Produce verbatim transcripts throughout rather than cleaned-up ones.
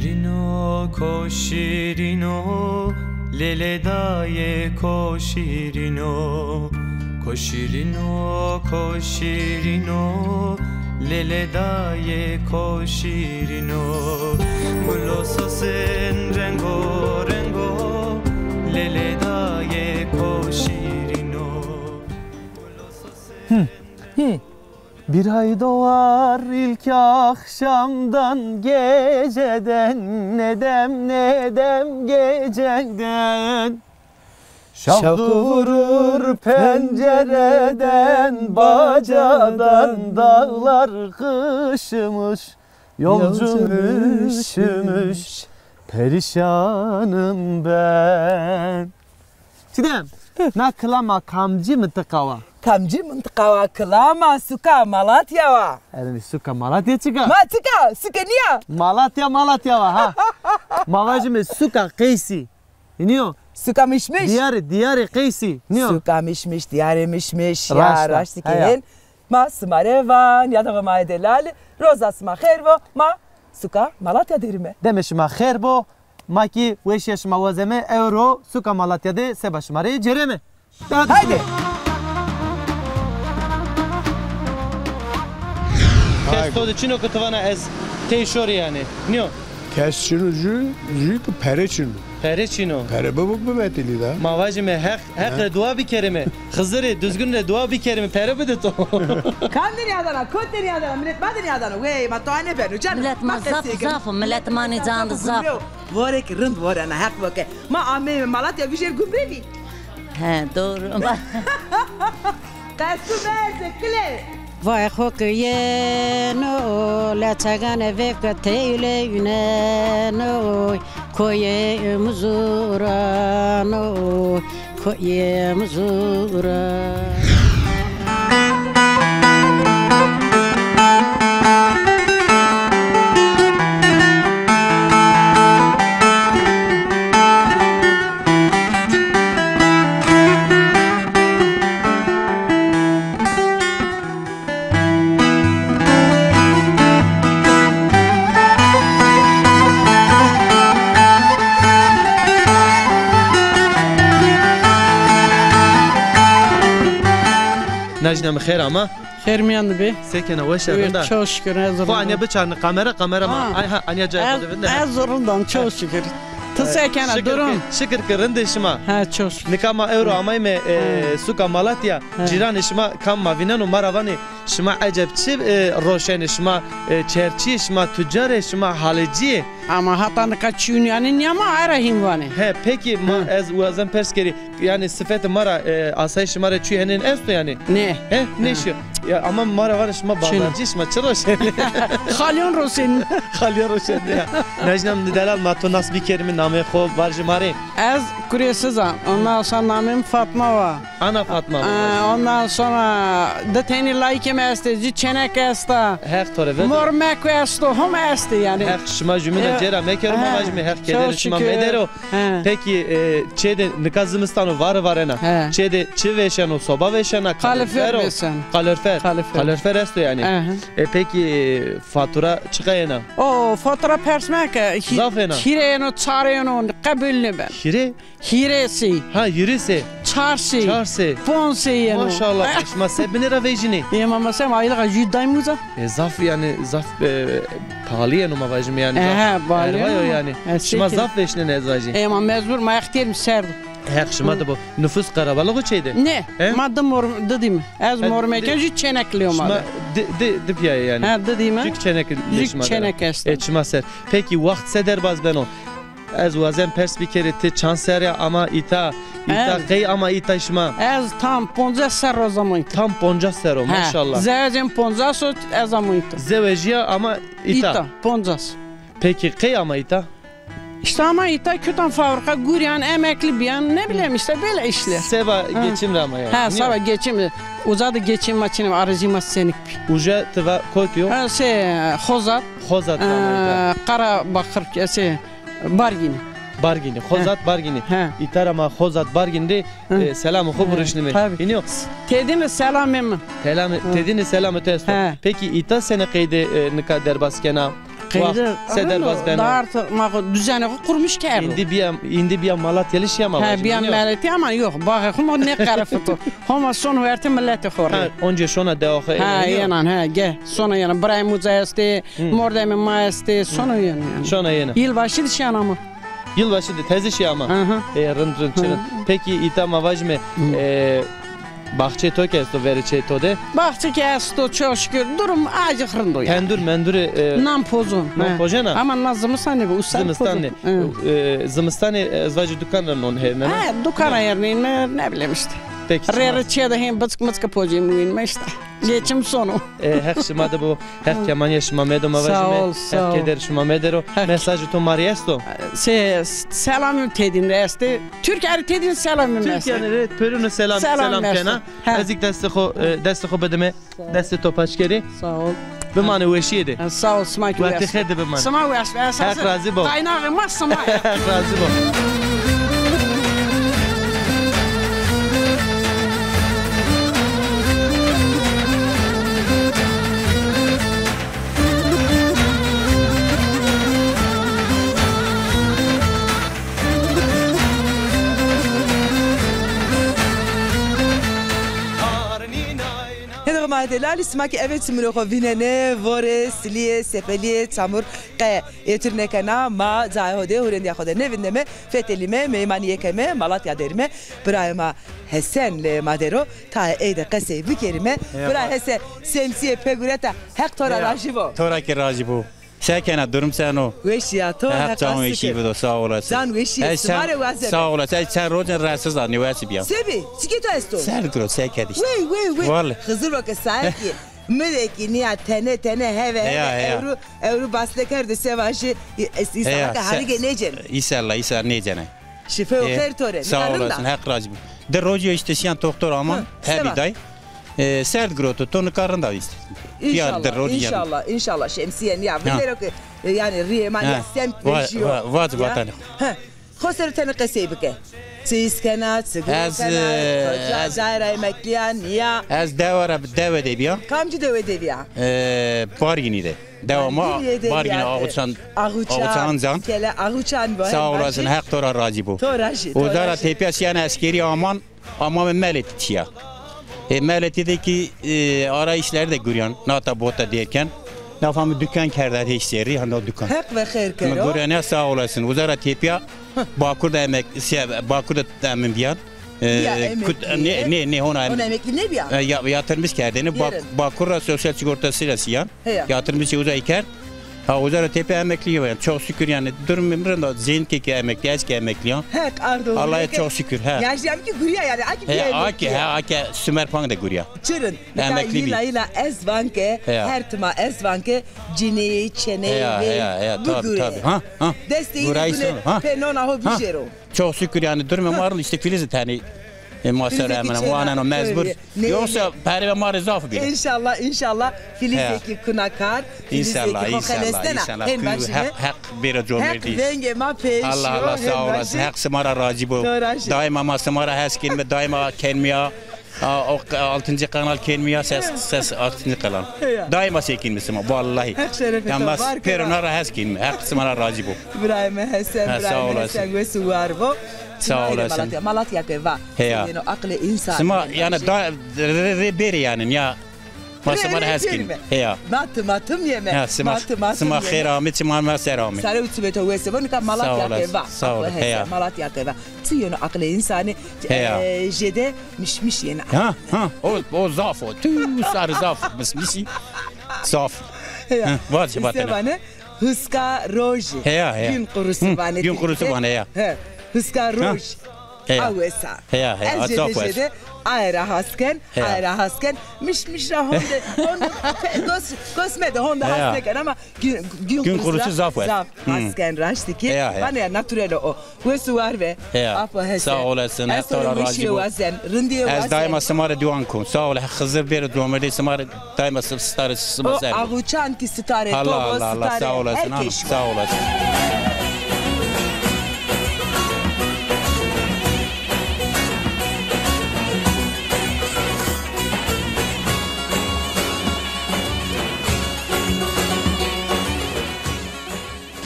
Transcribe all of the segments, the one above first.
Şîrîno, ko şîrîno, lêlê dayê ko şîrîno. Ko şîrîno, ko şîrîno, lêlê dayê ko şîrîno. Gulo sosên rengo rengo, lêlê dayê ko şîrîno. Hı, hı. Bir ay doğar ilk akşamdan, geceden, nedem nedem geceden. Şavk vurur pencereden, bacadan, dağlar kışmış. Yolcum üşümüş, perişanım ben. Çiğdem, na kilama kamcî mintiqa wa? Kamcî mintiqa wa? Kilama suka Malatya wa. Erê, suka Malatya çik a? Ma çik a? Suke nîya? Malatya, Malatya wa ha. Ma vajîme suka Qeysî. Nîyo? Suka Mişmiş. Diyarê, diyarê Qeysî. Nîyo? Suka Mişmiş, diyarê Mişmiş. Ya, raşt a. Raştî ke hên. Ma sima rê van, ya da ma delal, roza sima xêr bo, ma suka Malatya derime. Demê şima xêr bo, ma kî weşîya şima wazeme, ewro suka Malatya de seba şima rê cêreme. Haydi. Kes to de çin o ke ti vana ez tey şorî yanî. Nîyo? Kes çin o jü, jü ki pere çin o. Pere çin o. Pere bibo bivetilî da. Ma vajîme Heq, Heq rê dua bikerîme. Xizirê Duzgin rê dua bikerîme, pere bide to. Kam de nîyadana, kot de nîyadana, milet ma de nîyadana. Wey, ma to ane beno, canım. Milet ma zaf, zaf o, milet ma nî can de zaf. Vore ki rind vore na, Heq bo ke. Ma ameyme Malatya vijêr gumrevî. He, doğru. Qesû berze kile. Vay xo ke yeno, leçegane vevke teyleyneno, koyê muzurano, koyê muzura. Najna mi xêr ama. Xêr mîyan de bê. Se kena, weş a, rind a? Çok şükür, ez rind a. Xo anya biçarne kamera, kamera ma. Ha. Ay ha, anya cayê xo de vinde. Ez rind a, çok şükür. Ti se kena, durum? Şikir ke, şikir ke rindê şima. Ha, çok şükür. Nika ma ewro amayme, e, suka Malatya. Ha. Cîranê şima kam ma vîneno, ma ra vanê şima eceb çi, e, roşenê şima, e, çerçîyê şima, tucarê şima, halecîyê. Ama hata nika çîyûn yanî nîya ma era hîn vanê. He, peki ma ez wazen pers kerî. Yanî sifetê ma ra, e, asayê şima rê çî henên esto yanî? Nê. He, nêşîyo. Ya, ama ma ra vanê şima bazarcî, şima çi roşenê? Xalyon roşenî. Xalyon roşenî ya. Najna mi delal, ma to nas bikerîme, nameyê xo vajî ma rê. Ez Kurê Siz a. Ondan sonra nameyê mi Fatma wa. Ana Fatma wa. Aa, ondan sonra di tenî layikê mi estê, jü çênek esta. Heq to rê vedo. Mormeko esto, hom estê yanî. Heq şima jumîne cêra mekero, ma vajîme Heq kederê şima medero. He. Pekî, e, çê de nika zimistan o, vare varena. He. Çê de çi vêşeno, soba vêşena, kalorifer o? Kalorifer vêşeno. Kalorifer. Kalorifer. Kalorifer esto yanî. Aha. E, pekî, e, fatura çiqa yena? O, fatura pers meke. Hî-, zaf yena. Hîrê yeno, çar yeno, qebul nêbeno. Hîrê? Hîrêsî. Ha, hîrêsê. Çarsî. Çarsê. Poncsê yeno. Maşallah, şima se binê ra vejînê? Ê ma, ma se, ma aylığa jü daym uza. E, zaf yanî, zaf, e, pahalı yeno ma vajîme yanî, zaf. Ehe, pahalı erva yo yanî. E, şima zaf vêşnenê ez vajî. E, ma mecbur, ma extiyar mi serd. Heq şima de bo. Nufus qarabalix o çê de? Nê, ma di mor-, di dîme. Ez mormeke jü çênek lêyo ma de. Şima di, di, di pîya yê yanî. Ha, di dîme. Jü çênek lê şima de. Jü çênek esta. E, şima ser. Pekî waxt se derbaz beno? Ez wazen pers bikerî, ti çand serrî ama îta? Îta qey ama îta şima? Ez tam poncas serr o ez ama îta. Tam poncas serr o, maşallah. Zewecê mi poncas o, ez ama îta. Zewejîya ama îta? Îta, poncas. Pekî qey ama îta? İşte ama îta kutan fabrika gurîyan, emekli bîyan, ne bileyim işte böyle işler. Seba geçim ra ama yanî. Ha, seba geçim. Uza da geçim ma çin, arıcı ma senik bî. Uca ti va kotî yo? Ha, se, Xozat. Xozat ra ama îta. Ee, Qarabakır, se, Bargînî. Bargînî, Xozat Bargînî. He. Îta ra ma Xozat Bargînî de, e, selamê xo burişnîme. Tabii. Hînî yo? Tedîne selamê mi. Selamê, tedîne selamê to esto. He. Pekî îta senî qeyde, e, nika derbaz kena? Qeyde se derbaz beno? Dart ma xo, düzenê xo qurmuş kerdo. Îndî bîya, îndî bîya Malatyalî şîya ma vajîme. He, bîya Meletî ama yok, baxê xo ma nêqerifito. Homa son wertê miletê xo rê. Ha, onca şona dewa xo. Ha, yena, ha, ge. Sona yena. Birayê muca estê, mordemê ma estê, sona yena yanî. Şona yena. Yılbaşı de şîyan ama. Yılbaşı de teze şî ama. Aha. E, rind rind çi rind. Peki îta ma vajîme, e, baxçê to ke esto verê çê to de? Baxçe ke esto, çok şükür. Durum azıcık rind o yanî. Pendur mendurê, e, nan pozon. Nan pojena? Ama na zimistanê bi, usa pozon. Zimistanê. E, zimistanê ez vajî dukan ra non hêrnena? Ha, dukan ra hêrnenîme, ne bileyim işte. Peki. Rê rê çê de hên biçik miçik pojîme wînme işte. Geçim sonu. E, Heq şima de bo, Heq kemanîya şima medo ma vajîme. Sağ ol, sağ ol. Heq keder şima medero. Mesajê to ma rê esto? Se, selamim tedîn rê estê. Türkiye rê tedîn selamim estê. Türkiye rê pêrune selam, selam kena. He. Ez îk destê xo, e, destê xo bidime. Sağ ol. Destê to paç kerê. Sağ ol. Bimanê weşîye de. Ha, sağ ol, sima ki weş. Wextê xêr de bimanê. Sima weş be. Heq razî bo. Qaynaxê ma sima. Heq razî bo. Hêdî ma delalî, sima ki eve çimûnê xo vînenê, vorê, silîyê, sefelîyê, çamur, qe êtir nêkena, ma cayê xo de, hurêndîya xo de nêvindeme, fetelîme, meymanîye keme, Malatya derîme, birayê ma Hesen leyê ma der o, tayê ey de qesey bikerîme. Bira Hesen, semsîye pê gureta, Heq to ra rajî bo. To ra kî rajî bo. Se kena, durum çen o? Weşîya to, Heq can weşî bido, sağ olasın. Can weşîye, sima rê wazeme. Sağ olasın. Ez çend rocen rahatsız a, nêwesî bîya. Sebî? Çikê to esto? Serd girot, se kerd işte. Wey, wey, wey. Vallahi. Xizir o ke saet ki, mi de ki nîya tene tene heve heve ewro, ewro basle kerdo se vajî, îsala ke harîge nêceno. Înşallah, înşallah nêceno. Şîfe û xêr to rê. Sağ olasın, Heq razî bo. Di rocî yo işte şîyan doktor aman, hebî day. E, serd giroto, to nika rind a vîst. Înşallah, înşallah, înşallah. Şemsîye nîya vindero ke, e, yanî rîyê ma nîya semt vejîyo. Vac, vatanî. He. Xo ser tenê qesey bike. Çi îs kena, çi guro kena, e, koca, ez cayê ra emeklîya, nîya? Ez dewe ra, dewe de bîya. Kamcî dewe de bîya? E, Bargînî de. Dewa ma Bargînî, Axuçan, Axuçan can. Kele Axuçan bo. Sağ olasın, Heq to ra razî bo. To ra jî, to ra jî. Uza ra tepîya şîyan eskerî aman, amame Meletî çîya. E, Meletî de kî, e, ara işleri de gurîyan. Nata bota derken. Nafa mi dükkan kerda heş serrî, handa dükkan. Heq ve xêr kero. Mi gurene sağ olasın. Uza ra tepîya Bakur de emek-, şey, Bakur de emin bîyan. E, nê, nê, nê, hona em-, hona emeklî nêbîya? E, ya-, yatırmış kerdêne. Bak-, Bakur ra sosyal sigortasıyla şîyan. Heya. Yatırmış uza kerd. Ha, uza ra tepîya emeklî yo yanî. Çok şükür yanî. Durumum rind a. Zîn kî emeklî, ez kî emeklî ya. Heq ardo. Allah'a çok şükür, he. Yanî jî em kî gurîya yanî. A kî bîya emeklî. He, a kî, he, a kî Sümer Pang de gurîya. Çirin. Emeklî bî. Yila yila ez van ke, her tima ez van ke cinê, çenê, vey, bigurê. Tabii, tabii. Ha, ha. Destê î bine, pê nona ho bijêro. Çok şükür yanî, durumê ma rind, işte Filiz tenê, e, ma ser emine, waneno mecbur. Yoksa perê ma rê zaf bî. Înşallah, înşallah. Filiz kî kuna kar, Filiz kî xo xelesnena. Hên vajîme. Heq, Heq bêro comerdî. Heq vengê ma pêşîyo. Allah Allah, sağ olasın. Heq sima ra razî bo. Daima ma sima ra hes kenîme, daima kenîme ya. A, o k-, altıncı kanal kenîme ya, ses, ses altıncı kanal. Ya. Daima sekinme sima, vallahi. Heq şerefê to bar kero. Pêro na ra hes kenîme. Heq sima ra razî bo. Birayê mi Hesen, ha, birayê mi Hesen, wes û war bo. Sağ olasın. Malatya, Malatya ke va. Heya. Yeno aqlê însan. Sima yanî da, rê, rê, rê bêrê yanî ya. Ma sima ra hes kenîme. Heya. Ma tim, ma tim yeme. Ha, sima, sima xêr amê, çima ma ser amê. Sare û çimê to wes bo, nika Malatya ke va. Sağ olasın. Heya. Malatya ke va. Çi yeno aqlê însanî, e, jêde mişmiş yena. Ha, ha, o, o zaf o. Tu sarı zaf, mişmişî. Zaf. Heya. Ha, vac, vatene. Huska rojî. Heya, heya. Gün kurusu vanê. Gün kurusu vanê, heya. He. Huska roj. Heya. A wes a. Heya, heya. Ez jêde, jêde aye ra has ken, aye ra has ken. Miş, miş ra honde, honde, pe-, gos, gos mede, honde has nêken ama gün, gün kurusu zaf wes. Zaf has ken raştî kî. Heya, heya. Vanê ya naturel o. Wes û war ve. Heya. Apo Hesen. Sağ olasın. Ez to ra razî bo. Rindîye wazen. Ez daima sima rê dua kon. Sağ ol. Xizir bêro comerdî sima rê. Daima sı-, sitarê sima ser bo. O Axuçan kî sitarê to bo, sitarê her keş bo. Sağ olasın.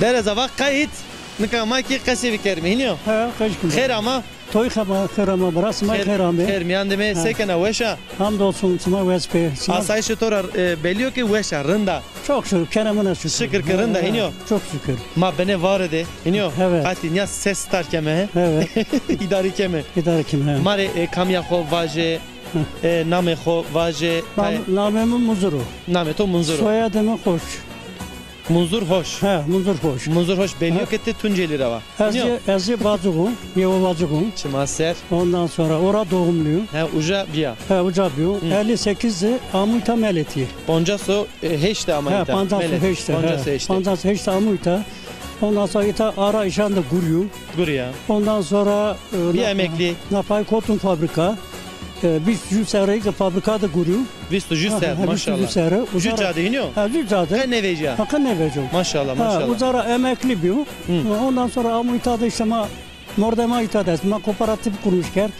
Ereza va qayt, nika ma kî qesê bikerîme, hînî yo? He, qesê bikerîme. Xêr ama? Toy xema, xêr ama, bira, sima xêr amê. Xêr mîyan de me, se kena, weş a? Hamdolsun, sima weş bê. Sima asayîşê to ra, e, belî yo ke weş a, rind a. Çok şükür, keremine şükür. Şikir ke rind a, hînî yo? Çok şükür. Ma binê vare de, hînî yo? Evet. Qatî nîya se star keme, he? Evet. Îdarî keme. Îdarî keme, he. Ma rê, e, kamîya xo vaje, e, namê xo vaje. Nam-, namê mi Muzur o. Namê to Muzur o. Soyadê mi Hoş. Munzur Hoş. He, Munzur Hoş. Munzur Hoş, belî yo ke ti Tuncelî ra wa. Ez, hînî yo? Ez yê Vacix o, Yewovacix o. Çima ser. Ondan sonra ora doğumluyum. He, uca bîya. He, uca bîyo. Hı. Elli sekiz de amo îta Meletî. Pancas û heşt de ama îta. He, pancas û heşt de, he. Pancas û heşt de. Pancas û heşt de amo îta. Ondan sonra îta ara îşan de gurîyo. Gurîya. Ondan sonra, e, bîya emeklî. Nafay kotun fabrika. E, vîst jû serrî ke fabrika de gurîyo. Vîst û jû serr, maşallah. Vîst û jû serrî. Jû ca de hînî yo? Ha, jû ca de. Qe nêvejîya? Ha, qe nêvejîyo. Maşallah, maşallah. Ha, uca ra emeklî bîyo. Hı. Ondan sonra amo îta de îşte ma mordema îta de est. Ma kooperatif kurmuş kerd.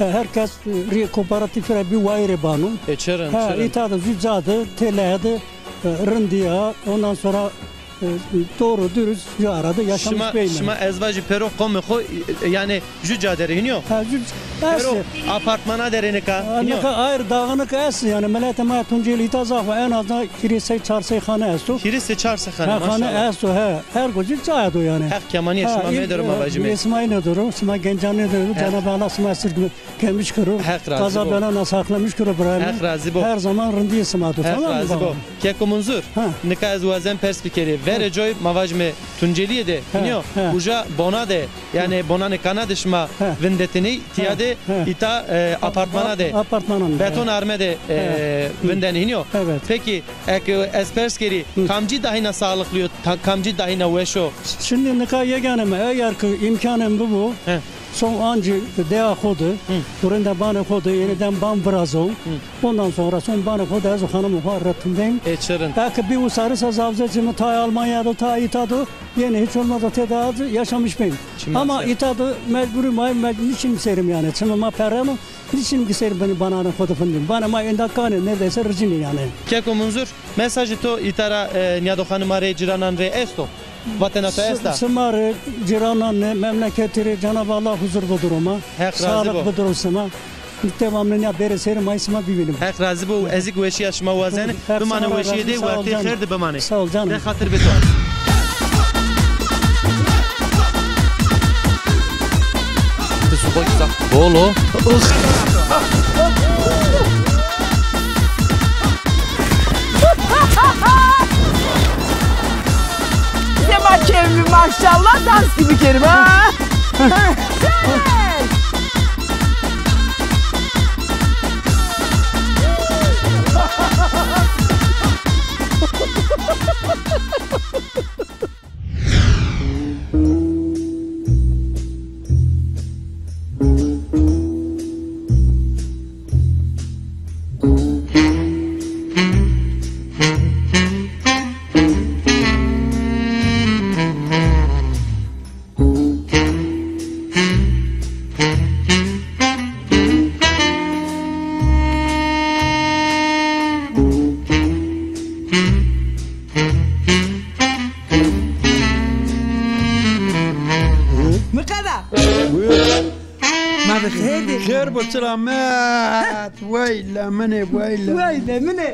E, her kes, e, rî kooperatif ra bî wayîrê bano. E, çi rind, çi rind. Ha, îta de jû ca de, têleye de, e, rindî ya. Ondan sonra E, doğru dürüst bir arada yaşamış beyim. Şima, şima ez vajî pêro qomê xo, e, yanî jû ca de rê hînî yo? Ha, jû, pêro apartmana de rê nika, hînî yo? Nika ayrı dağınık est, yanî miletê ma Tuncelî îta zaf o, en azından hîrê sey çar sey xane esto. Hîrê sey çar sey xane, maşallah. Ha, xane esto, he. Her go jû cayê do yanî. Heq kemanîye şima mêdero, ma vajîme. Hîrê sima nêdero, şima gencan nêdero, Cenab-ı Allah şima sirgin kemiş kero. Heq razî bo. Qaza bela na saxlamiş kero birayê mi. Heq razî bo. Her zaman rindîyê sima do, tamam mı baba? Heq razî bo. Keko Munzur, nika ez wazen pers bikerî. Verê coy ma vajîme Tuncelîye de, hînî yo? Uca bona de, yanî bonanê kana de şima vindetinî, tîya de, îta, e, apartmana de. Apartmanan de. Beton arme de, e, vindenî, hînî yo? Evet. Peki, eke ez pers kerî, kamcî dahîna sağlıklı yo, ta-, kamcî dahîna weş o? Şimdi nika yegane mi, eger ki imkanım bu bu, Son ancî deya xo de, gurindê banê xo de, yeniden ban virazo. Ondan sonra son banê xo de ez û xanimê xo retindeyim. E, çi rind. Eke bî usarî se zavzê cimi tay Almanya de, tay îta de, yenî hiç olmazsa têde az yaşamış beyim. Ama îta de mecburî ma, mec-, niçin serim yanî. Çimê ma perreno, niçin ki serim benî bananê xo de findîm. Banê ma ênda kanê, neredeyse ricinî yanî. Keko Munzur, mesajê to îta ra, e, nîyadoxanê ma rê, cîranan rê esto? Vatena to esta? Sima rê, cîranan rê, memleketî rê Cenab-ı Allah huzur bidiro ma. Heq razî bo. Sağlık bidiro sima. Devamlı nîya bêrê seyr ma sima bivînim. Heq razî bo. Ez kî weşîya şima wazen. Bimane weşîye de, wertê xêr de bimane. Sağ ol canım. De xatir bê to. Ti subo zaf bol o. Sema kevmi maşallah, dans gibi kerim ha. Miqeda. Buyur. Ma bi xêr dî. Xêr bo, selamet. Wey leminê, wey leminê. Wey leminê.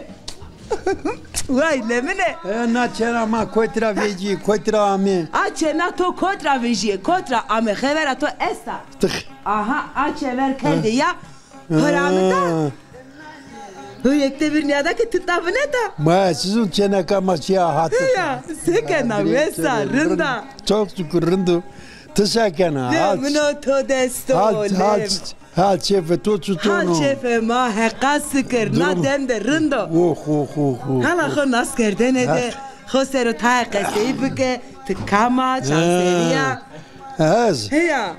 Wey leminê. E, na çêna ma kotî ra vejî, kotî ra amê? A çêna to kot ra vejîyê, kot ra amê, xevera to esta? Tix. Aha, a çêver kerdê ya. Para mi da? Ho yekte bir nîyada ki ti ta vineta. Ma sizin çêneka ma şiya hatî. Ya, se kena, wes a, rind a? Çok şükür, rind o. Ti se kena? Hal, min o to dest o, hal, hal, hal çêfê to çiton o? Hal çêfê ma heqa sikir, na dem de rind o. Oh, oh, oh, oh. Hala xo nas kerdene de, xo ser o tayê qesey bike, ti kam a, çand serrî ya? Ez? Heya.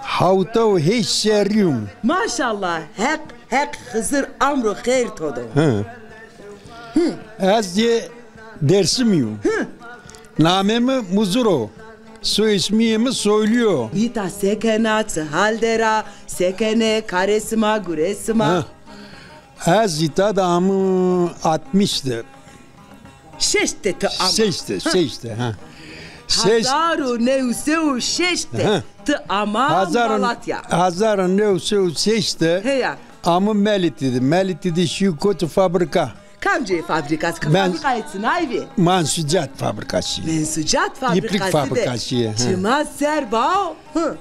Hewta û heşt serrî yo. Maşallah, Heq, Heq Xizir amro xeyr to do. Hi. Ez yê Dêrsimî yo. Hi. Namê mi Muzur o. Soyismîyê mi Soylu yo. Îta se kena, çi hal der a, se kenê, karê sima, gurê sima? Ha. Ez îta de amo altmış de. Şeş de tu ama. Şeş de, şeş de, ha. Şeş. Hezar û new sey û şeş de ti ama Malatya. Hezar û new sey û şeş de ama Melîtî de. Melîtî de şî kotî fabrîka. Kamcî fabrîkası? Fabrîkayê çinay vî? Mensucat fabrîkası. Mensucat fabrîkası de. Çima ser ba? Hı.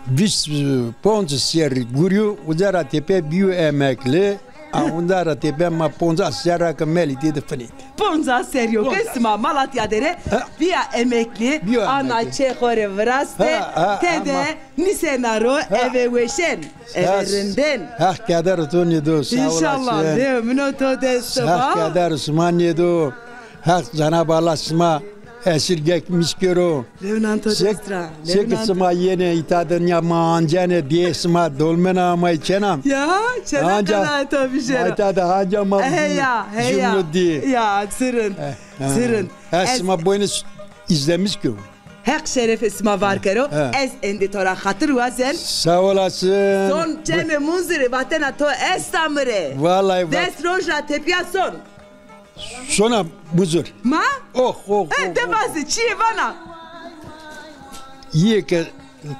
Vîst ponc serrî gurîyo, uca ra tepe bîyo emekli. A, uca ra tepe ma poncas serra ke Melîtî de finî. Poncas serrî yo ke sima Malatya de rê bîya emekli, ana çê xo rê viraste, tede nîsena ro, eve weşen, eve rinden. Heq keder to nêdo, sağ olasın. İnşallah, leo min o to dest ba. Heq keder sima nêdo. Heq Cenab Allah sima esirgemiş kero. Lewnan to dest ra. Çek sima yenê îta de, ya ma ancenê, bîyê sima dolmena amay çenam. Ya, çena qeda to bijero. Îta de hanca ma. Heya, heya. Ya, çi rind, çi rind. Ez sima boynu izlemiş kero. Heq şerefê sima var kero. Ez endî to ra xatir wazen. Sağ olasın. Son Çemê Munzurî vatena to esta mi rê. Vallahi. Des roj ra tepîya son. Sona Munzur. Ma? Oh, oh, oh. De vaze, çîyê vana. Yê ke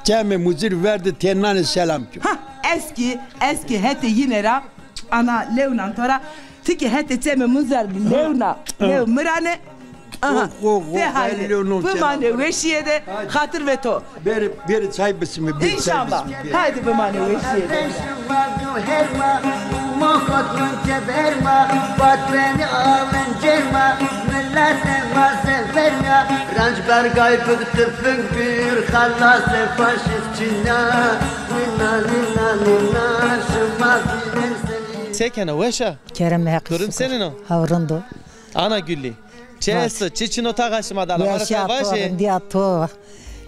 Çemê Munzur ver de tenanê selam kî. Ha, ez kî, ez kî hetê yîne ra ana lewnan to ra. Ti kî hetê Çemê Munzur lewna, lew mi ra ne. Aha. Oh, oh, oh. De haydi. Bimanê weşîye de, xatir ve to. Bêrê, bêrê çay bisimê, bêrê çay bisimê, bêrê. İnşallah. Haydi bimanê weşîye de. Se kena, weş a? Kerem Heq. Durum senîn o? Ha, rind o. Ana Güllî. Çi esto? Çi çin o taxa şima de? Ala ma rê fe vajê. Weşîya to, rindîya to.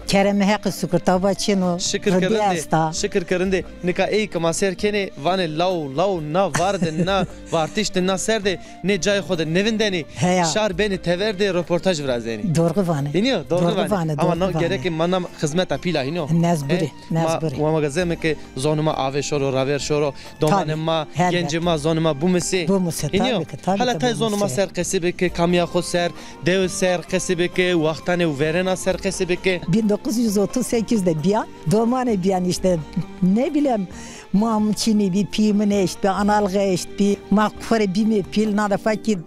Keremê Heqî şukir, taba çin o. Şikir ke rind ê. Şikir ke rind ê. Nika ey ke ma sêr kenê, vanê law, law, na var de, na vartiş de, na ser de, nê cayê xo de nêvindenê. Heya. Şar benê tever de, roportaj virazenê. Doğru vanê. Hînî yo, doğru vanê. Ama no gerek ê ma nam xizmeta pîla hînî yo. Mecbur ê, mecbur ê. Ma wamagazeme ke zonê ma avê şoro, raver şoro, domanê ma, gencê ma, zonê ma bimusê. Bimusê, tabii ki, tabii ki bimusê. Hala tay zonê ma ser qesî bike, kamîya xo ser, dewe ser qesî bike, wextanê û verêna ser qesî bike. Bin dokuz yüz otuz sekizde bîya, domanê bîyan îşte, ne bileyim, mam çinî bî, pîyê min eşt bî, analix eşt bî, ma xo rê bîmê pîl, na defa kî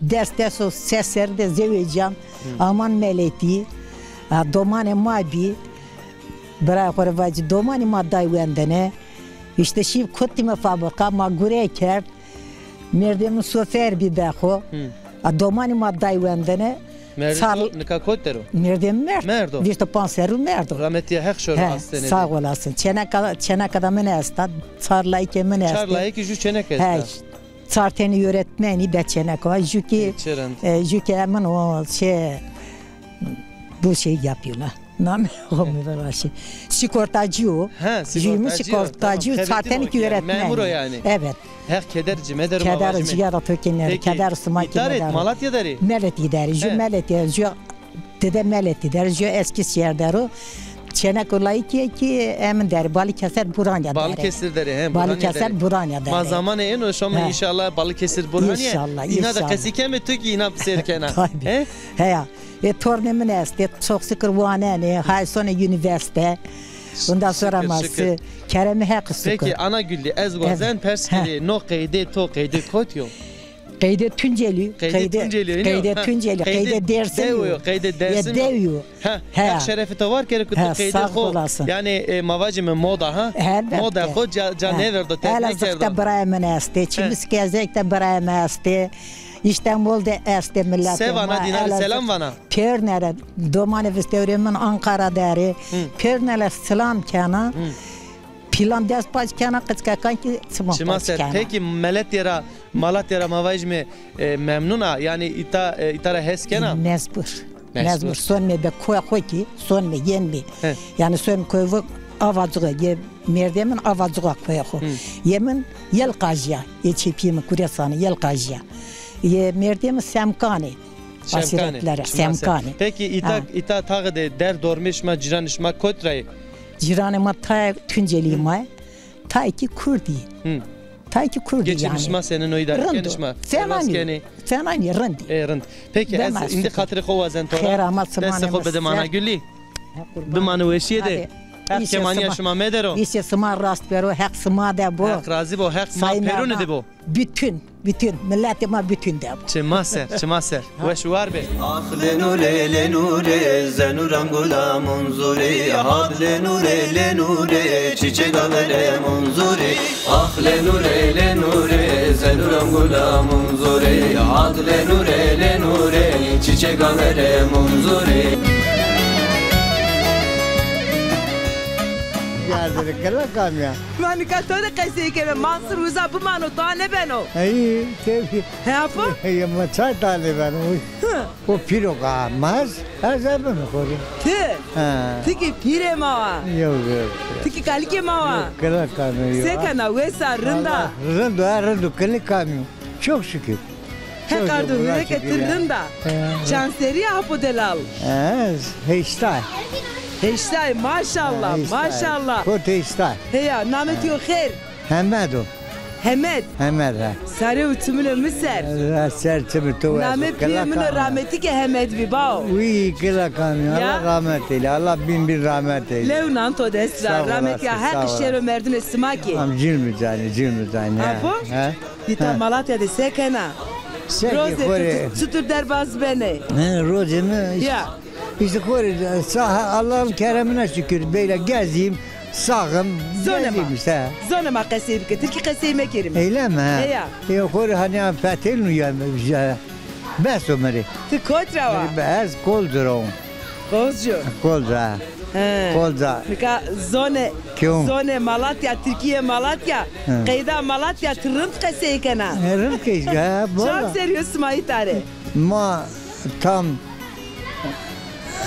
des, des û se serrî de zewecîyan, aman Meletî, a, domanê ma bî, birayê xo rê vacî, domanê ma day wendene. Îşte şî kotîme fabrîka, ma gure kerd. Mêrdê min sofer bî be xo. A, domanê ma day wendene. Mêrdê to nika kot der o? Mêrdê min merd. Merd o. Vîst û panc serrî merdo. Rahmetîya Heq şoro astene. Sağ olasın. Çeneka, çeneka da min esta, çar layikê min estê. Çar layikî jû çenek esta. He. Çar tenî öğretmenî, be çenek wa. Jû kî, e, jû kî emin o şey, bu şey yapıyorlar. Namê xo mi viraşî. Sigortacı o. Ha, jû mi sigortacı o. Çar tenî kî öğretmen. Memur o yani. Evet. Heq keder ci medero. Keder ci ya da to kî nêro. Keder sima kî nêro. Malatya der ê? Meletî der ê. Jû Meletî der ê. Jû Dide Meletî der, jû Eskişehir der o. Çenek o layikî kî emin der, Balıkesir Buranya der. Balıkesir der, he, Buranya der. Balıkesir Buranya der. Ma zamanê êno şome inşallah Balıkesir Buranya. İnşallah, inşallah. Îna de qesî keme, tu kî îna sêr kena. Tabii. He? Heya. E, tornê min estê, çok şükür wanenê, hay sonê üniversite. Ondan sonra ma keremê Heq şükür. Peki ana Güllî, ez wazen pers kerê, no qeydê to qeydê kotî yo? Qeydê Tuncelî, qeydê Tuncelî, qeydê Dêrsimî yo. Qeydê Dêrsimî yo. Ha, Heq şerefê to var kero ke tu qeydê xo, yanî, e, ma vacîme moda, ha? Elbette. Moda xo ca, ca nêverdo, terk nêkerdo. Elazığ de birayê min estê, Çimîskazek de birayê min estê, İstanbul de estê miletê ma. Se vana, dîna rê selam vana? Pêrine rê, domanê vistewrê min Ankara der ê. Pêrine rê selam kena. Pîlan dest paç kena, qiçkekan kî çima paç kena. Peki Meletya ra, Malatya ra ma vajîme, e, memnun a? Yanî îta, e, îta ra hes kena? Mecbur. Mecbur. Mecbur. Sonme be koya xo kî, sonme, yenme. Yanî sonme koya xo, Avacuğa, yê mêrdê min Avacuğa koya xo. Yê min Yelqajî ya, yê çê pîyê min Kuresanî, Yelqajî ya. Yê mêrdê min Semkanî. Aşîretler, Semkanî. Peki îta, îta taxe de der dormê şima, cîranê şima kot ra yê? Cîranê ma tayê Tuncelî ma yê, tayê kî Kurdî. Ay ki Kurd yani. Geçim şima senin o idare kenî şima? Fena nî. Fena nî, rind î. E, rind. Peki, ez îndî xatirê xo wazen to ra. Xêr ama, destê xo bide mana gulî. Bimane weşîye de. Heq kemanîya şima medero. Îşê sima rast bero, Heq sima de bo. Heq razî bo, Heq ma pêrune de bo. Bütün, bütün, miletê ma bütün de bo. Çima ser, çima ser. Weş û war be. Ah le nure, le nure, zenûran gula munzurî. Had le nure, le nure, çiçega verê munzurî. Ah le nure, le nure, zenûran gula munzurî. Had le nure, le nure, çiçega verê munzurî. Yardırı kela kamya. Ma nika to de qesey keme, Mansur uza bimano, ta nêbeno. Ey, tebî. He apo? Ey, ma çay ta nêbeno. Hı. O pîro ka ma ez, ez ebim xo rê. Ti? Ha. Ti ki pîrê ma wa. Yo, yo. Ti ki kalikê ma wa. Yo, kela kano yo. Se kena, wes a, rind a? Allah, rind o, ha, rind o, kela kano. Çok şükür. Heq ardo wire ke ti rind a. He. Çand serrî ya apo delal? Ez heştay. Heştay, maşallah, maşallah. Kot heştay. Heya, namê to yo xêr? Hemed o. Hemed. Hemed, he. Sarê û çimûnê mi ser. Ra ser çimê to. Namê pîyê min o rahmetî ke Hemed bî, bao. Wî, kela kamî. Allah rahmet eyle. Allah bin bin rahmet eyle. Lew nan to dest ra. Rahmetî ya, Heq şêro merdunê sima kî. Am, cilmî canî, cilmî canî, he. Apo? He. Îta Malatya de se kena? Rozê tu çitur derbaz benê? He, rozê mi? Ya. Îşte xo rê, sağ, Allah'ın keremine şükür, böyle gezeyim, sağım, gezeyim işte. Zonê ma qesey bike, tirkî qesey mekerîme. Eyle mi? He. Heya. E, xo rê hani ya fetelin uyanmış ya. Bes o mi rê. Ti kot ra wa? Ez Kozcu ra. Kozcu. Kozcu, ha. He. Kozcu. Nika zonê, zonê Malatya, tirkîyê Malatya, qeyda Malatya ti rind qesey kena. E, rind qesey, ha, valla. Çand serrî yo sima îta rê? Ma tam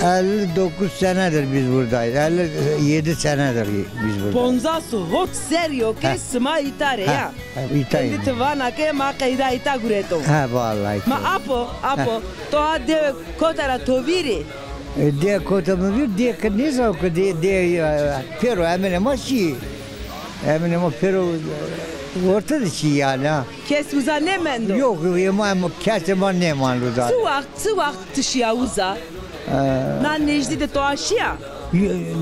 elli dokuz senedir biz buradayız. Elli yedi senedir biz buradayız. Ponzas û hot serrî yo ke sima îta rê ya. Ha, îta. Êndî ti vana ke ma qeyda îta gureto. Ha, vallahi. Ma apo, apo, to a dewe kota ra to vîrî? E, dewe kota mi vîr, dewe ke nêzano ke dewe, dewe, e, pêro eminê ma şî. Eminê ma pêro, e, orte de şî yani, ha. Kes uza nêmendo? Yok, yok, ema, ema, kesê ma nêmando zaten. Çi waxt, çi waxt ti şîya uza? E. Na nêjdî de to a şîya?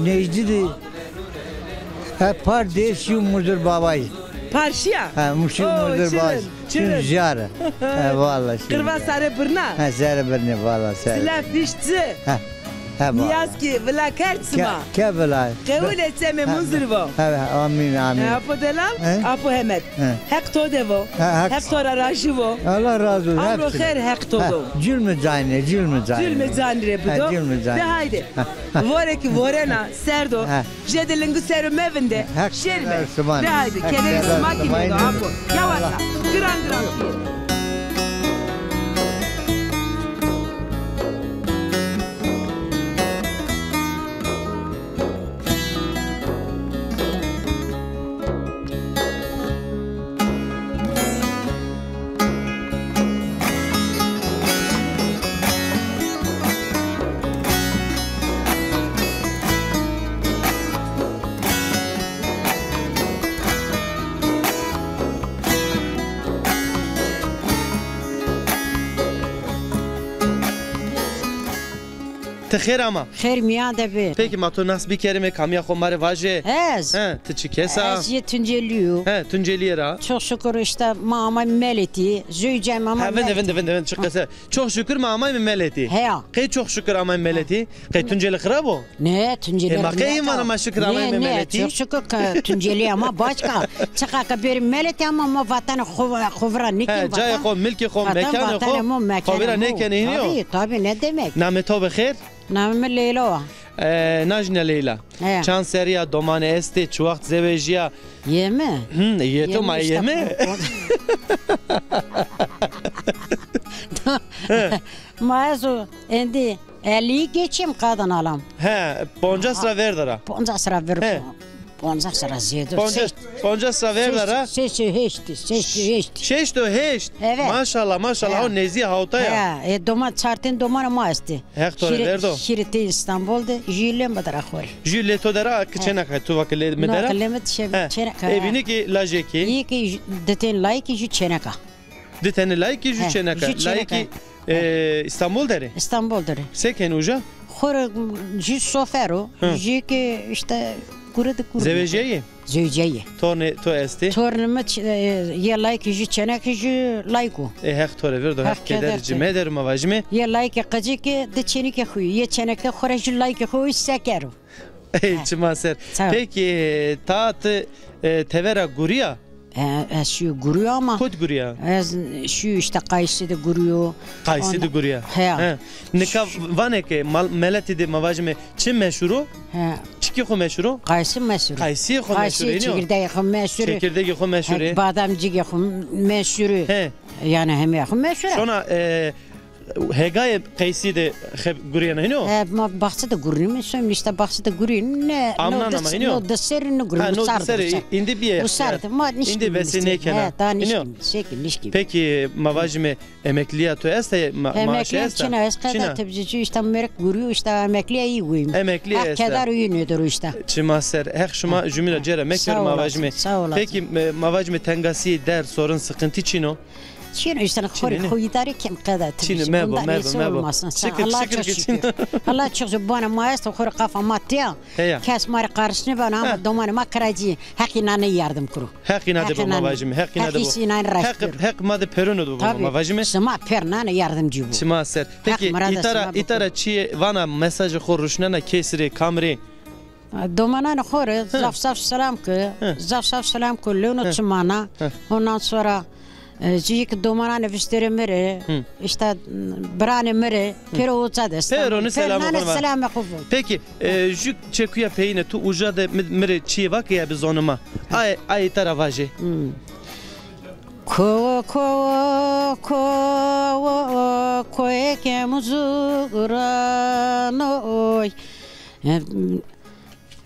Nêjdî de. He, par dê şîyo Muzir Babay. Par şîya? He, şîyo Muzir Babay. Çin jar. He, vallahi şîyo. Qirva sare birna? He, sare birnê, vallahi sare. Sila fîş ci. He. He, vallahi. Niyaz ki vila kerd sima. Ke, ke vila. Qewilê çemê Muzir vo. He, he, amîn, amîn. He, apo delal, apo Hemed. He. Heq to de vo. He, Heq. Heq to ra rajî vo. Allah razı olsun. Amro xêr Heq to do. He, cilmî canî, cilmî canî. Cilmî canî rê bido. He, cilmî canî. De haydi. He, he. Vore ki vorena, serd o. He. Jêde lingu ser o mevinde. Heq şêrîme. De haydi. Heq kederê sima kî nêdo, apo. Yawasa. Giran giran. Ti xêr ama. Xêr mîyan de bê. Peki ma to nas bikerîme, kamîya xo ma rê vaje. Ez? He, ti çi kes a? Ez yê Tuncelî yo. He, Tuncelîye ra. Çok şükür işte ma amayme meletî. Zewcîyayme amayme meletî. He, vinde, vinde, vinde, vinde, çi qese. Çok şükür ma amayme meletî. Heya. Qey çok şükür amayme meletî? Qey Tuncelî xirab o? Ne, Tuncelî xirab o. E, ma qey vana ma şükür amayme meletî? Ne, ne, çok şükür ke Tuncelî ama başka. Çiqa ke bêrî meletî ama ma vatanê xo, xo vira nêkenî. He, cayê xo, milkê xo, mekanê xo, xo vira nêkenî, hînî yo? Tabii, tabii, ne demek. Namê to bi xêr? Namê mi Leyla wa. E, najîne Leyla. He. Çand serrî ya, domanê estê, çi waxt zewejîya? Yê mi? Hı, yê to ma yê mi? Ma ez o êndî ellîyî geçîyim, qadın alam. He, poncas ra ver de ra. Poncas ra ver. He. Poncas serra zêde. Poncas, poncas serra verda ra? Sês û heşt, sês û heşt. Şeşt û heşt. Evet. Maşallah, maşallah. Ha. O nezdî hawta ya. Ha, e, doman, çar tên domanê ma estê. Heq to rê verdo. Şîrê tê Îstanbul de, jû lê mi der a xo rê. Jû lê to der a, ki çêneka, tu va ki lê mi der a? No, ki lê mi çê-, çêneka. Ê bînî ki lajekî. Îyê ki jû, di tên layikî jû çêneka. Di tenî layikî jû çêneka. Jû çêneka. Layikî, e, Îstanbul der ê? Îstanbul der ê. Se kenê uca? Xo rê jû sofer o, jû ki îşte gure de gure. Zewejîyayî? Zewicîyayî. Tornê to estê? Tornê mi ç-, e, yê layikî jû çênekî jû layik o. Ê, Heq to rê verdo, Heq keder ci meder ma vajîme. Yê layikê qicikî di çênekê xo yê, yê çênekê xo rê jû layikê xo seker o. Ey, çima ser. Peki, e, ta ti, e, tevera gurîya? E, ez şîyo gurîya ama. Kot gurîya? Ez şîyo îşte Qayisî de gurîyo. Qayisî de gurîya? He. Nika vanê ke mal-, meletî de ma vajîme çi meşhur o? He. Çikî xo meşhur o? Qayisî meşhur o. Qayisî xo meşhur o, çekirdegê xo meşhur o. Çekirdegê xo meşhur o. He, bademcîgê xo meşhur o. He. Yanî hemîya xo meşhur o. Şona, e, hêgayê Qayisî de xeb gurîyena hîno? He, ma baxçe de gurînîme, şon îşte baxçe de gurînîme, ne, amnan ama hîno? No di serrî nigurînîme. Ha, no di serrî, îndî bîye. Wisar de ma nîşkîme. Îndî vesî nêkena. He, daha nîşkîme. Sekî nîşkîme. Peki, ma vajîme, emeklîya to esta, ma-, maaşî esta? Emeklîya çin a, ez qeda tebzîcî, îşte merek gurîyo, îşte emeklîya î goyîm. Emeklîya esta. Heq keder û î nêdero îşte. Çima ser. Heq şima jumî ra cêra mekero, ma vajîme. Sağ olasın. Peki, e, ma vajîme tengasî, derd, sorun, sıkıntı çin o? Çin o, îşte xo rê xo îdare kem qeda. Çin o, mebo, mebo, mebo. Şikir, şikir ki çin o. Allah çok zor, bona ma esto, xo rê qafa ma tîya. Heya. Kes ma rê qarşî nêbeno, ama domanê ma kiracî yê. Heq înan rê yardim kiro. Heq înan de bo, ma vajîme. Heq înan de bo. Heq înan rê raşt kiro. Heq, Heq ma de pêrono de bo, ma vajîme. Sima pêr nana, yardimcî bo. Çima ser. Peki, îta ra, îta ra çîyê vana, mesajê xo ruşnena kesî rê, kam rê? Domananê xo rê zaf zaf selam ke, zaf zaf selam ke, lewno çimana. Ondan sonra, e, jî ki domananê vişterê mi rê, îşte, biranê mi rê, pêro uca de. Pêro nê selamê xo va. Selamê xo va. Peki, e, jû çekuya peyîne tu uca de mi, mi rê çîyê va ke ya bi zonê ma. Ay, ay îta ra vajê. Kowo, kowo, kowo, koyê ke muzuran oy.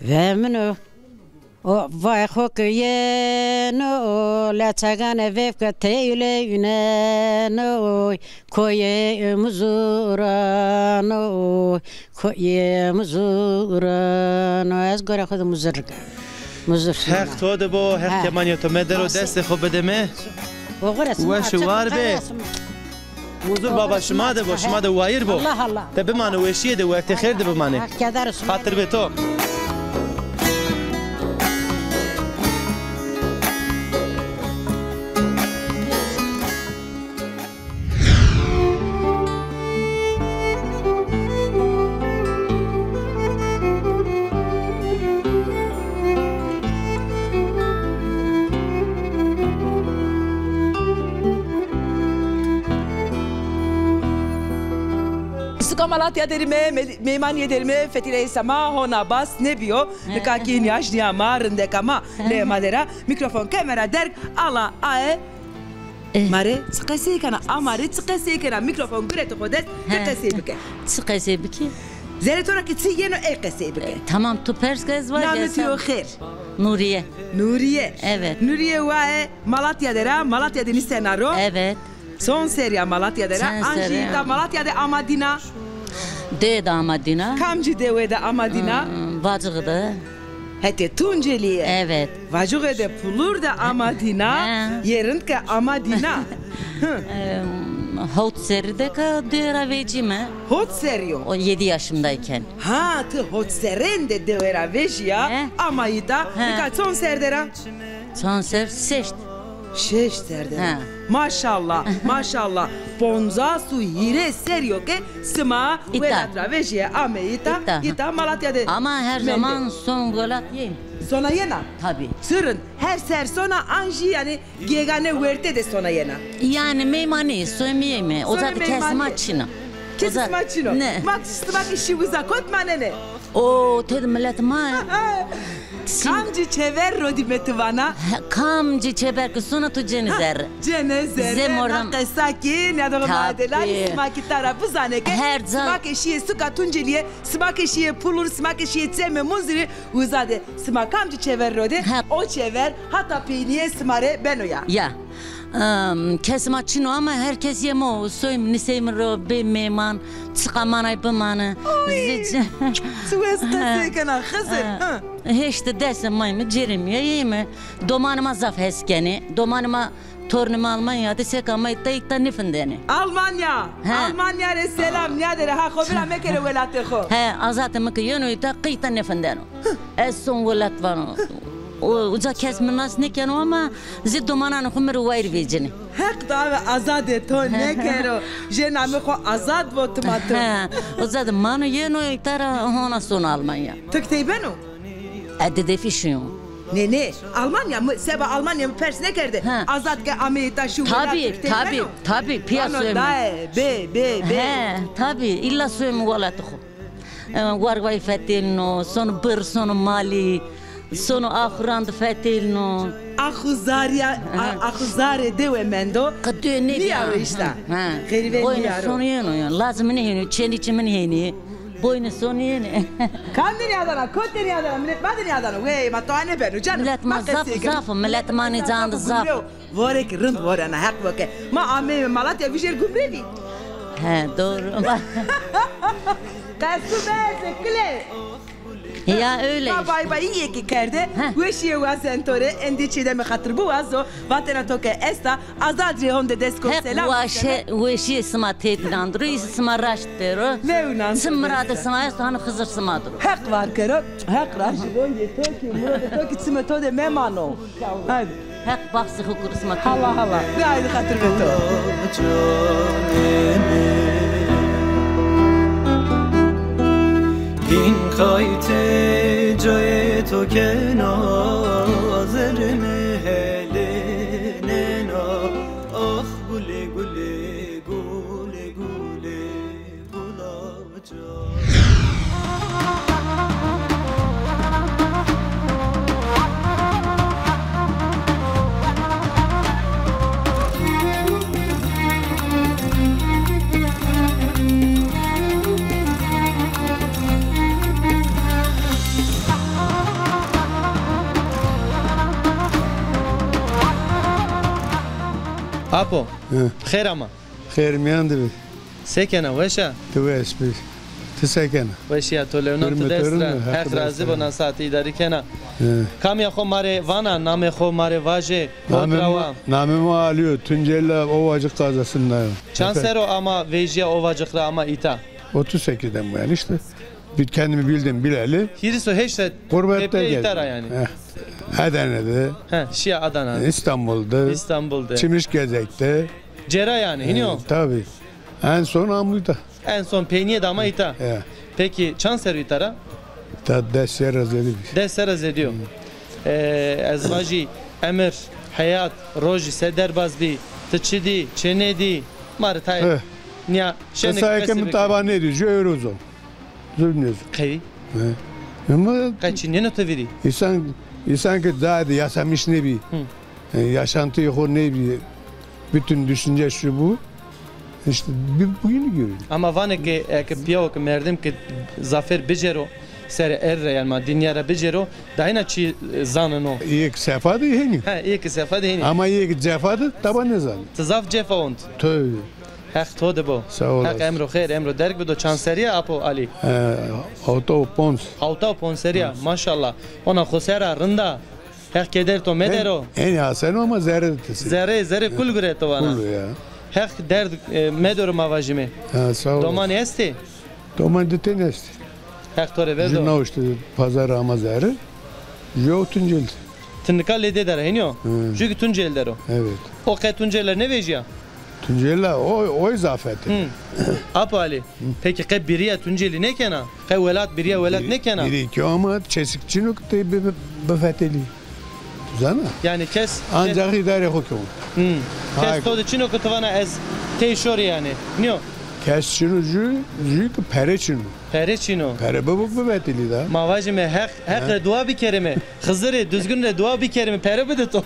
Ve min o, o vay xo ke yeno, leçegane vevke teyle üneno, koye muzurano, koye muzurano. Ez gore xo de muzur ke. Muzur. Heq to de bo, Heq kemaniya to medero, destê xo bide mi. Weş û war be. Muzur baba, şima de bo, şima de wayîr bo. Allah Allah. De bimane weşîye de, wertê xêr de bimane. Xatir be to. Suka Malatya derîme, me-, meymanîye derîme, Fetîleyê Sema, hona bas nêbîyo. Nika kî nîyaşnîya ma, rindeka ma, lê ma der a, mîkrofon keme ra derg, ala aye. Ma rê çi qesey kena, a ma rê çi qesey kena, mîkrofon gurete xo dest, ti qesey bike. Çi qesey bikî? Zerê to ra ki çi yeno ey qesey bike. E, tamam, tu pers ke ez vajî. Namê to yo xêr? Nuriye. Nuriye. Evet. Nuriye waye Malatya der a, Malatya de nîsena ro. Evet. Çond serrî ya Malatya der a? An jî îta Malatya de ama dîna? Dewe de ama dîna. Kamcî dewe de ama dîna? Hmm, Vacixî de. Hetê Tuncelî yê? Evet. Vacixî de Pulur de ama dîna, yê rind ke ama dîna. Em, hot serrî de ke dewe ra vecîme. Hot serrî yo? O yedi yaşımdayken. Ha, ti hot serrîn de dewe ra vejîya, ama îta, nika çond serr der a? Çond serr? Şeşt. Şeşt serr der a. Ha. Maşallah, maşallah. Poncas û hîrê serrî yo ke sima welat ra vejîye ame îta, îta Malatya de. Ama her zaman son welat yê. Sona yena? Tabii. Çi rind, her serr sona an jî yanî gêgane werte de sona yena? Yanî meymanî, soymîyê me. Oza de kesê ma çin o. Kesê sima çin o? Ne. Ma sima ki şî uza kot manenê? O, tê de milet ma. Kamcî çever rodîme ti vana? He, kamcî çever ki sona tu cênê zerre. Cênê zerre. Zê mordem. Na qesa ki nîyadoxê ma de la, sima ki tara bizanê ke sima ke şîyê suka Tuncelîye, sima ke şîyê Pulur, sima ke şîyê Çemê Munzurî, uza de sima kamcî çever rodê, o çever hata peynîye sima rê beno ya. Ya. Em, kes ma çin o ama her kes yemo, soy mi, nisey mi ro, bê mêman, çiqa manay bimane. Oy! Çi wes qesey kena, Xizir. Heşt des may mi cêrê mi ya, yê mi. Domanê ma zaf hes kenê. Domanê ma, tornê ma Almanya de, seka ma îta îta nêfindenê. Almanya! He. Almanya rê selam, nîyade rê ha xo vîra mekero welatê xo. He, azatê mi ke yeno îta, qey îta nêfindeno. Ez son welat vano. O, uca kes mi nas nêkeno ama zî domananê xo mi rê wayîr vecînê. Heq do ave azadê to nêkero. Jê namê xo Azad vo tima to. He, uca de mano, yeno îta ra, hona sono Almanya. Ti ki tey beno? E, Didefî şîyo. Nê, nê, Almanya mi, seba Almanya mi pers nêkerde. He. Azad ke amê îta şî welat, ti ki tey beno? Tabî, tabî, pîya soyê mi. Vano daye, bê, bê, bê. He, tabî, îlla soyê mi welatê xo. E, Wargvayî fetelîno, sono birr, sono malî, sono axuran de fetelîno. Axuzarîya, a-, axuzarê dewe mendo. Qe dewe nêbîya. Nîyawe îşte. Ha. Xerîve nîyaro. Boyne sono yeno ya. Lazê mi nêhênî, çênî çi mi nêhênî. Boyne sono yenê. Kam de nîyadana, kot de nîyadana, milet ma de nîyadana. Wey, ma to anebeno, canım. Milet ma zaf, zaf, milet ma nê can de zaf. Vore ki rind vore na, heq vo ke. Ma ameyme Malatya vijêr gumrevî. He, doğru. Qesû bese kile. Ya öyle işte. Ma bay bay îyê ki kerde. Weşîye wazen to rê, endî Çiğdemî xatir biwazo, vatena to ke esta, Azad rê honde dest ko selam. Heq weşîye sima têt nandiro, î sima raşt pêro. Çi miradê sima esto, hanî Xizir sima diro. Heq var kero, Heq rajî bo, yê to ki, muradê to ki çimê to de memano. Haydi. Heq baxsê xo kuro sima. Hala, hala. De haydi xatir be to. Hîn qaytê cayê to kena, zerrê mi helênena. Ax gulê gulê, gulê gulê, gula. Apo, xêr ama. Xêr mîyan de bî. Se kena, weş a? Ti weş bî. Ti se kena? Weşîya to, lewna tu dest ra. Heq razî bo, na saetî îdarî kena. Kamîya xo ma rê vana, namê xo ma rê vaje, kot ra wa. Namê mi Alî yo, Tunceli Ovacık kazasında yo. Çand serr o ama vejîya Ovacık ra ama îta? Otuz sekiz dem yani işte. Bir kendimi bildim bileli. Hîris û heşt de gurbette gezdim. Îta ra yani. Edene'de. He, şiya Adana. İstanbul'da. İstanbul'da. Çimişgezek'te. Cêra yani, hînî yo? Tabii. En son Amuy'da. En son peynîye de ama îta. He. Peki çand serr o îta ra? Ta des serra zêde bî. Des serra zêde yo. E, ez vajî emir, heyat, rojî se derbaz bî, ti çi dî, çi nêdî, ma rê tayê nîya şenê qesey bikî. Qisayê ke mi taba nêdî, ju ewro zon. Zû nêzû. Qewî? He. Ama qe çîneno to vîrî? Însan, însan ke daha de yaşamış nêbî. E, yaşantıyê xo nêbî. Bütün düşünce şu bu. İşte bir bugünü görüyor. Ama vanê ke eke pîyawo ke merdim ke zafêr bicêro, serê erd ra yani ma dinya ra bicêro, dayîna çî, e, zaneno. Îyê ke sefa de hênî. Ha, îyê ke sefa de hênî. Ama îyê ke cefa de taba nêzanî. Ti zaf cefa ont. Tabii. Heq to de bo. Sağ olasın. Heq emro xêr, emro derg bido. Çand serrî ya Apo Alî? E, hawta û ponc. Hawta û ponc serrî ya, maşallah. Hona xo ser a, rind a. Heq keder to medero. En, en aseno ama zerre de ti sê. Zerre, zerre kul gureto vana. Kul ya. Heq derd, e, medero ma vajîme. Ha, sağ olasın. Domanî estê? Domanî di tenî estê. Heq to rê verdo. Ju naw işte pazar ama zerre. Ju Tunceli. Ti nika lê dê der a, hênî yo? Hı. Ju ki Tunceli der o. Evet. O qe Tunceli nêvejîya? Tunceli o, o zafet. Hı. Apo Alî, peki qe bîrîya Tunceli nêkena? Qe welat bîrîya welat nêkena? Bîrî kî ama kesik çin o ke tey bi, bi, bifetelî. Zana? Yani kes, ancak îdarê xo kewon. Hı. Kes to de çin o ke ti vana ez tey şorî yani. Nîyo? Kes çin o jü, jü ki pere çin o. Pere çin o. Pere bibo bivetilî da. Ma vajîme Heq, Heq rê dua bikerîme. Xizirê Duzgin rê dua bikerîme, pere bide to.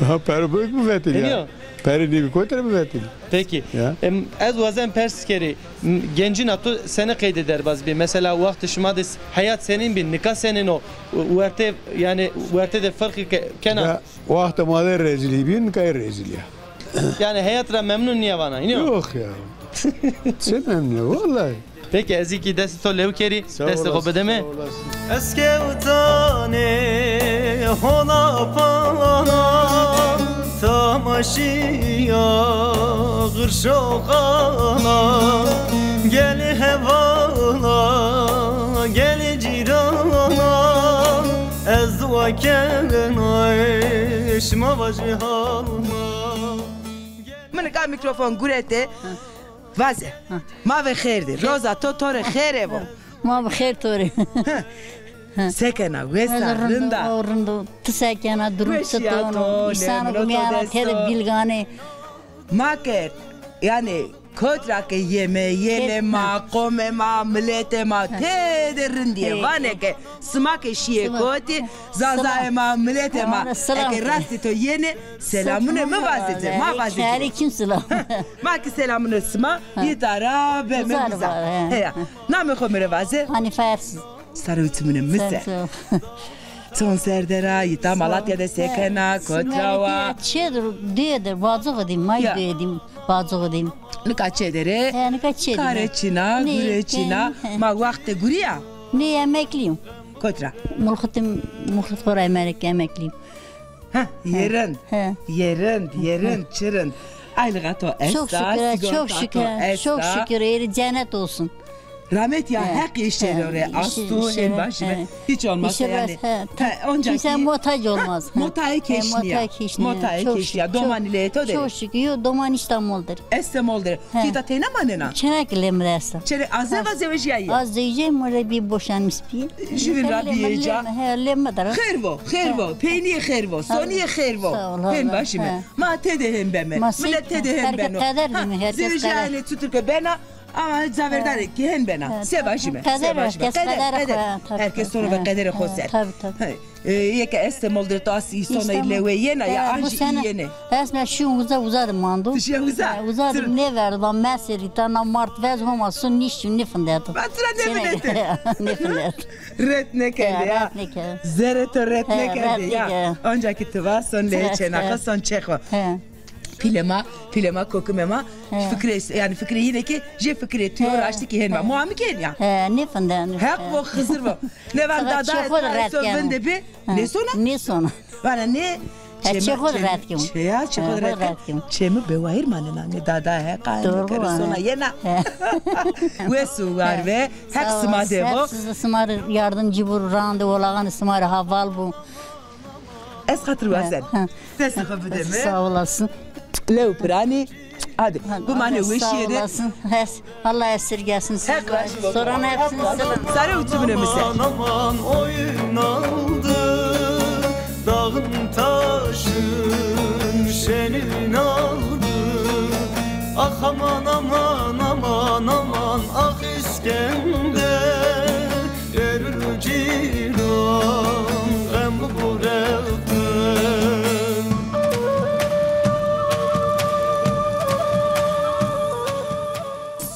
Ha, pere bibo bivetilî ya. Pere nêbî kotî ra bivetilî. Peki. Ya. Em, ez wazen pers kerî, m, gencîna to senî qeyde derbaz bî? Mesela wextê şima de s-, heyat senîn bî, nika senîn o? Werte, yanî werte de ferqî ke-, kena? Ya, wextê ma de rezilî bî, nika rezilî ya. Yanî heyat ra memnun nîya vana, înî yo? Yok ya. Çi memnun, vallahi. Peki, ez kî destê to lew kerî, destê xo bideme. Sağ olasın. Ez kewtanê hona pana, tamaşîya xirşoxana, gelê hevala, gelê cîrana, ez dua kena şima vajê halma. Mi nika mîkrofon gurete. Vaze. Ha. Ma ve xêr de. Roza to, to rê xêr ebo. Ma ve xêr to rê. Se kena, wes a, rind a? Rind o, rind o. Ti se kena, durum çiton o? Îsano ke mîyana tede bîlganê. Ma ke, yanî, kot ra ke yeme, yelê ma, qomê ma, miletê ma, tede rind yê. Vanê ke sima ke şîyê kotî, zazayê ma, miletê ma, eke rastê to yenê, selamunê mi vazê ci, ma vazê ci. Aleyküm selam. Ma ki selamunê sima, îta ra beme uza. Heya. Namê xo mi rê vaze? Hanife Ersiz. Sare û çimunê mi ser. Çon ser der a, îta Malatya de se kena, kot ra wa? Çê der, dê der, Bacixî dîm, may dê dîm, Bacixî dîm. Nika çê der ê? He, nika çê der ê. Kare çin a, gure çin a. Ma wextê gurî ya? Nê, emeklî yo. Kot ra? Mulxitîm, mulxit xo ra emerek, emeklî yo. Heh, yê rind. He. Yê rind, yê rind, çi rind. Aylığa to esta, sigorta to esta. Çok şükür, çok şükür, eri cennet olsun. Rahmet ya, Heq îşê ro rê asto, hên vajîme. Hiç olmazsa yani. Kimse muhtaç olmaz. Motayê keş nîya. Motayê keş nîya. Domanî leyê to der ê? Çok şükür, yo, doman İstanbul der. Estemol der ê. Ti îta teyna manena? Çênekê lê mi de esta. Çênekê, a zeva zewejîyayî? Az zewejîyayî, mi rê bî boşanmış bî. Jüvîn ra bîyê ca. He, lê mi der a. Xêr vo, xêr vo. Peynîyê xêr vo, sonîyê xêr vo. Hên vajîme. Ma tede hên beme. Milet tede hên beno. Zewejîyayî nê çutir ke bena, ama caverdanê kî hên bena. Se vajîme, se vajîme. Qeder, qeder. Her kes sono ve qederê xo ser. Tabii, tabii. Yê ke Estemol der, to asî îsonay lewê yena ya ancî î yenê? Ez me şî uza, uza de mando. Ti şîya uza? Uza de nêverdo, va meserî ta na mart vez Homa su nîştî nêfindeto. Va ti ra nêfindeto? Nêfindeto. Ret nêkerde ya. Ret nêkerde. Zerrê to ret nêkerde ya. Onca ki ti va son leyê çêna xo, son çê xo. Pîlê ma, pîlê ma, kokimê ma, fikrê, yanî fikrê yîne ki jê fikrê tu yo, raştî ki hên va. Muamî ki hên ya. He, nêfinde. Heq vo, Xizir vo. Nêvan dadayê to vinde bi, nêsona? Nêsona. Vana nê, çê xo de ret kim. Çê ya, çê xo de ret kim. Çê mi bewayîr manena, nê dada Heq a, nê kero sona yena. Wes û war ve, Heq sima de vo. Siz de sima rê yardımcı bu, rande olaxanê sima rê haval bu. Ez xatir wazen. Destê xo bide mi. Sağ olasın. Lew piranî. Hadi, bimanê weşîye de. Sağ olasın. Allah esirgesin sizi. Soran hepsini selam. Sare û çimunê mi ser. Aman aman oyun aldı, dağın taşın şenin aldı. Ah aman aman aman aman, ah İskender, verur cîran xem bixo rextî.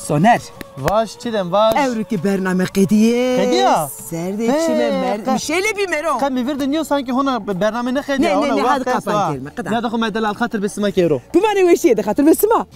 Soner. Vaj Çîdem, vaj. Ewro ki bername qedîyê. Qedîya? Serdê çime merd-, şeyle bî mero. Qe mi vir de nîyo, sanki hona bername nêqedîya. Ne, ne, ne, hadi kapan kerime. Ya da xo me delal, xatir be sima kero. Bimanê weşîye de, xatir be sima.